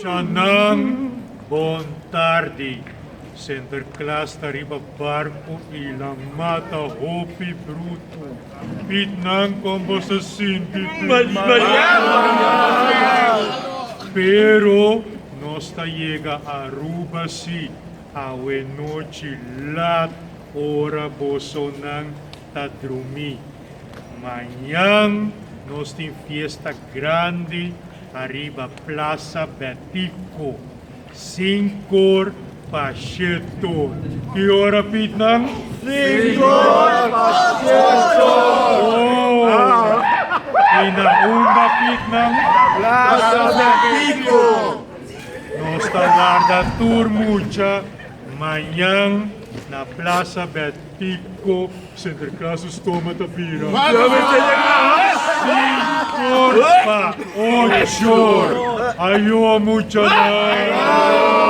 Chanan, bon tardi. Sinterklaas ta riba barco y la mata hopi bruto. Pietnan con boso sinti Piet? Pero nos ta yega Aruba si awe nochi laat ora bosonan ta drumi. Mañan nos tin fiesta grandi ariba Plaza Betico. Sinkor pa shetor. Ki ora Pietnan? Sinkor pa shetor. Oh! I na unda Pietnan? Plaza Betico. Nos ta warda tur mucha mañan na Plaza Betico. Sinterklaas su stoma ta bira. Sinkor pa ochor. Ayo muchanan.